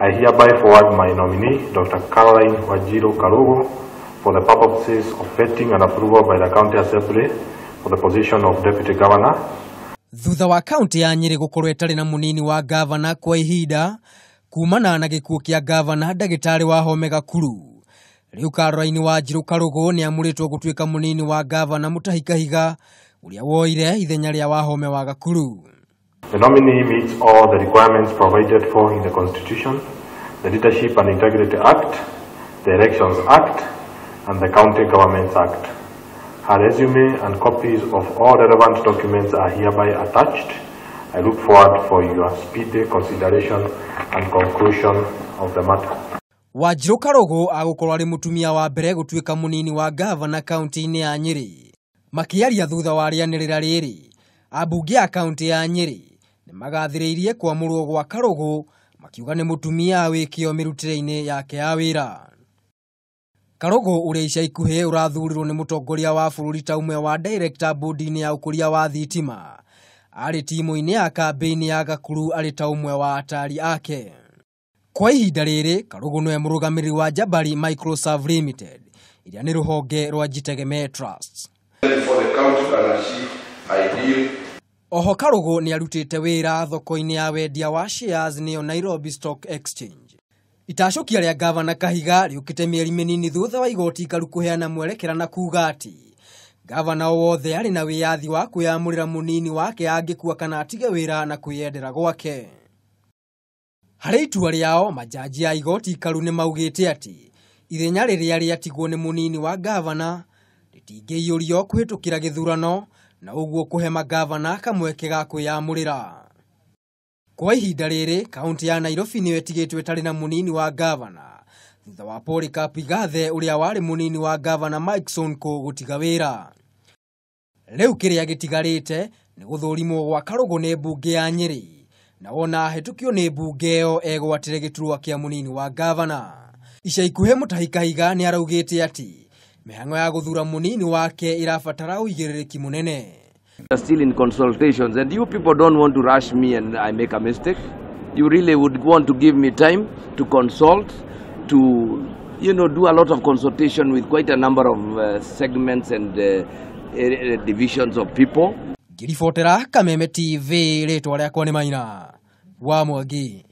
I hereby forward my nominee, Dr. Caroline Wanjiru Karugu, for the purposes of vetting and approval by the County Assembly for the position of Deputy Governor. Thutha wa kaunti ya Nyeri gukorwo ĩtarĩ na munini wa gavana kwa ihinda kumana na gĩkuũ kĩa gavana ndagĩtarĩ Wahome Gakuru, rĩu Caroline Wanjiru Karugu nĩ amũrĩtwo gũtuĩka munini wa gavana Mutahi Kahiga ũrĩa woire ithenya rĩa Wahome wa Gakuru. The nominee meets all the requirements provided for in the Constitution, the Leadership and Integrity Act, the Elections Act, and the County Governments Act. Her resume and copies of all relevant documents are hereby attached. I look forward for your speedy consideration and conclusion of the matter. Wanjiru Karugu agũkorwo arĩ mũtumia wa mbere gũtuĩka mũnini wa gavana kaunti-inĩ ya Nyeri. Makĩaria thutha wa rĩanĩrĩra rĩrĩ, ambunge a kaunti ya Nyeri nĩmagathĩrĩirie kwamũrwo gwa Karugu, makiuga nĩ mũtumia wĩ kĩo mĩrutĩre-inĩ yake ya wĩra. Karugu ũrĩa ica ikuhĩ ũrathurirwo nĩ mũtongoria wa bũrũri ta ũmwe wa director board-inĩ ya ũkũria wa thitima, arĩ timu-inĩ ya kambĩini ya Gakuru arĩ ta ũmwe wa atari ake. Kwa ihinda rĩrĩ, Karugu nĩwe mũrũgamĩrĩri wa Jabari Microserve Limited, ĩrĩa nĩ rũhonge rwa Jitegemee Trust. Oho Karugu nĩ arutĩte wĩra thoko-inĩ ya wendia wa shares nĩyo Nairobi Stock Exchange. Itacũkia rĩa gavana Kahiga rĩũkĩte mĩeri mĩnini thutha wa igoti ikaru kũheana mwerekera na kuuga atĩ gavana o wothe arĩ na wĩyathi wa kwĩyamũrĩra mũnini wake angĩkua kana atige wĩra na kwĩyendera gwake. Harĩ itua rĩao, majaji a igoti ikaru nĩ maugĩte atĩ ithenya rĩrĩa rĩatigwo nĩ mũnini wa gavana rĩtingĩiyũrio kũhĩtũkĩra gĩthurano na ũguo kũhe magavana kamweke ga kwĩyamũrĩra. Kwa ihinda rĩrĩ, kaunti ya Nairobi nĩyo ĩtigĩtwo ĩtarĩ na mũnini wa gavana thutha wa Polycarp Igathe ũrĩa warĩ mũnini wa gavana Mike Sonko gũtiga wĩra. Rĩu kĩrĩa gĩtigarĩte nĩ gũthũrimwo gwa Karugu nĩ mbunge ya Nyeri, na wona ahĩtũkio nĩ mbunge ĩyo egwatĩre gĩturwa kĩa mũnini wa gavana. Ica ikuhĩ Mutahi Kahiga nĩ araugĩte atĩ mĩhang'o ya gũthura mũnini wake ĩrabatara ũigĩrĩrĩki mũnene. We are still in consultations, and you people don't want to rush me and I make a mistake. You really would want to give me time to consult, to do a lot of consultation with quite a number of segments and divisions of people. Ngĩribotera Kameme TV, rĩtwa rĩakwa nĩ Maina wa Mwangi.